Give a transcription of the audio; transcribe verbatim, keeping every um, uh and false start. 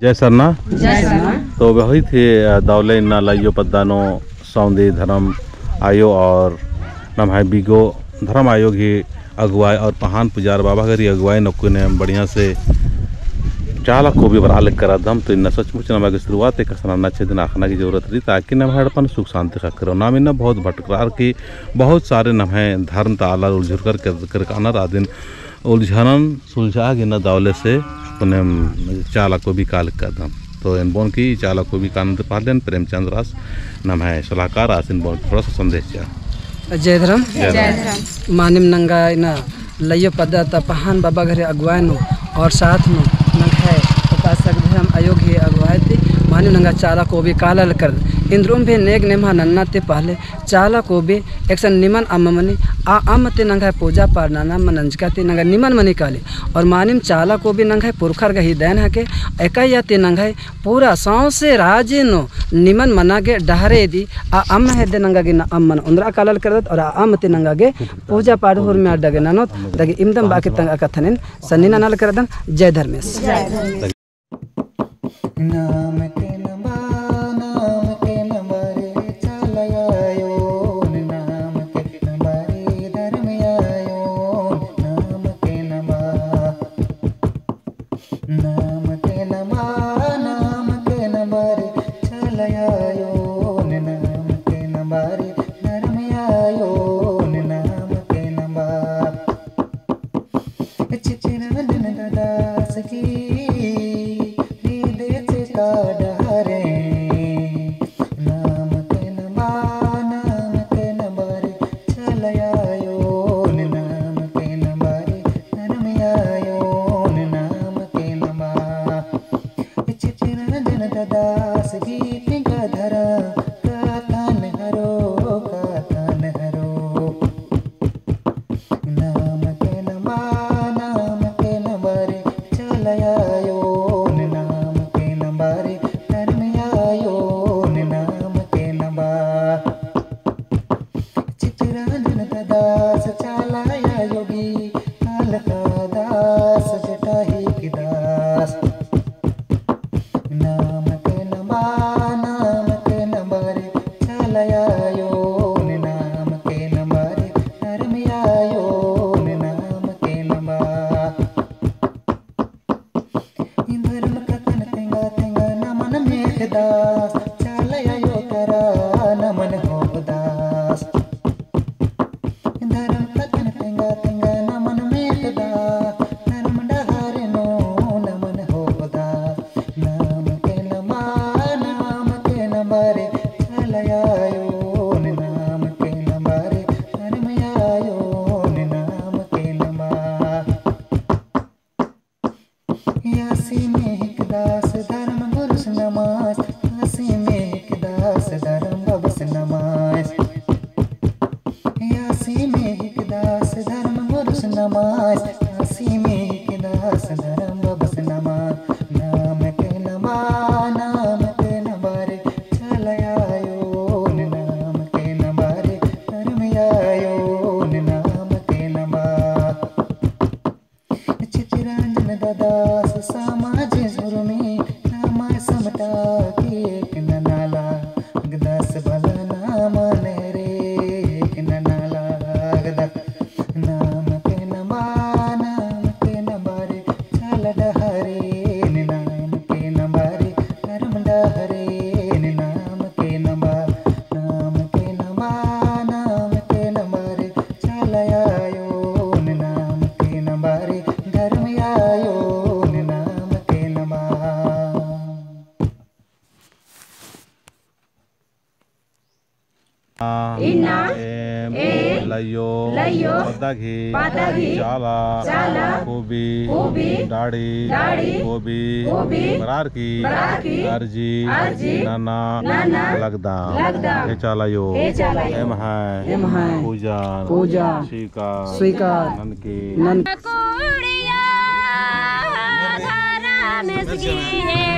जय सरना। जय सरना। तो बहुत ही, अ, दौले इन्ना लइयो पद्दा नू सौंदी धर्म आयो और नम्है बिगो धर्म आयो गही अगुवाई और पहान पुजार बाबा गही अगुवाई नू कुने बढ़िया से चाला कोबी बरआ लगदम। तो इन्ना सचमुच नम्है गे शुरुआत एकसन नन्ना छेदिन अख़ना गही जरूरत रई, ताकि नम्है एड़पन सुख शांति ख़क्खरो। नाम इन्ना बहुत भटकरार की बहुत सारे नम्है धर्म ता आलर उलझुरकर कर, कर कानर आदिन उलझनन सुलझा गे इन्ना दौले से अपने चाला कोबी काल लगदम। तो एन बओन की चाला कोबी कालन ती पहले एन प्रेमचंद रास नम्है सलाहकार आसिन बओन थोड़ा सा संदेश चिआ। जय धर्म। जय धर्म। मानिम नंगा इन्ना लइयो पद्दा ता पहान बाबा गही अगुवाई नू और साथ नू नंग्है उपासक धर्म आयो गही अगुवाई ती मानिम नंगा चाला कोबी काला लगदम। इन्द्रिम भी नेग नेम्हा नन्ना ती पहले चाला कोबी एकसन निमन अम्म मनी, आ अम्म ती नंग्है पूजा पाठ नना मना नंजका ती नंगा निमन मनी काली। और मानिम चाला कोबी नंग्है पुरखर गही देन हके, एकइया ती नंग्है पूरा सौंसे राजी नू निमन मना गे डहरे दी, आ अम्म हेद्दे नंगा गे ना अम्म मना ओन्द्रा काला लगदत, और आ अम्म ती नंगा गे पूजा पाठ हुरमे अड्डा गे ननोत, दगे इमदम बाकी तंग आ कत्थन एन सन्नी नना लगदन। जय धर्मेस। जय धर्मेस। नाम के नंबा, नाम के नंबा रे चाला आयो, नाम के नंबा रे धर्म आयो, नाम के नंबा। नाम के नंबा, नाम के नंबा रे चाला आयो, नाम के नंबा रे धर्म आयो, नाम के नंबा। चितरंजन दास की हृदय से का डहरे। नाम के नंबा, नाम के नंबा रे चाला आयो, नाम के नंबा रे धर्म आयो, नाम के नंबा। चितरंजन दास की पिंगा धरा, कातन हरो, कातन हरो। नाम के नंबा, नाम के नंबा रे चाला आयो, नाम के नंबा रे धर्म आयो, नाम के नंबा। चितरंजन दास चाला आयो गही, अलका दास जटाही की दास। नाम के नंबा, नाम के नंबा रे चाला आयो, नाम के नंबा रे धर्म आयो, नाम के नंबा। धर्म कत्थन तेंगा तेंगा नमन मेख़दास, चाला आयो तरा नमन होदास। धर्म कत्थन तेंगा तेंगा नमन मेख़दास, धर्म डहरे नू नमन होदास। नाम के नंबा, नाम के नंबा रे चाला आयो, नाम के नंबा रे धर्म आयो, नाम के नंबा। आसी मेख़दास धर्म गुरुस नमाज, आसी मेख़दास धर्म बबस नमाज। आसी मेख़दास धर्म गुरुस नमाज, आसी मेख़दास धर्म बबस नमाज। नाम के नंबा, नाम के नंबा रे चाला आयो, नाम के नंबा रे धर्म आयो, नाम के नंबा। चितरंजन दास समाज उर्मी, नाम समटा की एक नना लगदस, भला नाम नहरे एक नना लगदस। नाम के नंबा, नाम के नंबा रे चाला डहरे, नाम के नंबा रे धर्म डहरे, नाम के नंबा। नाम के नंबा, नाम के नंबा रे चाला आयो, नाम के नंबा रे धर्म आयो, नाम के नंबा। इन्ना एम, एम, लइयो, लइयो, पद्दा गही, पद्दा गही, चाला, चाला, कोबी, कोबी, डाड़ी, डाड़ी, कोबी, कोबी, बरअर की, बरअर की, अर्जी, अर्जी, नना, नना, लगदम, लगदम। हे चाला आयो, हे चाला आयो, एम्है, एम्है, पूजा, पूजा, स्वीकार, स्वीकार, ननके, नन- कुड़िया धरम सगी हे।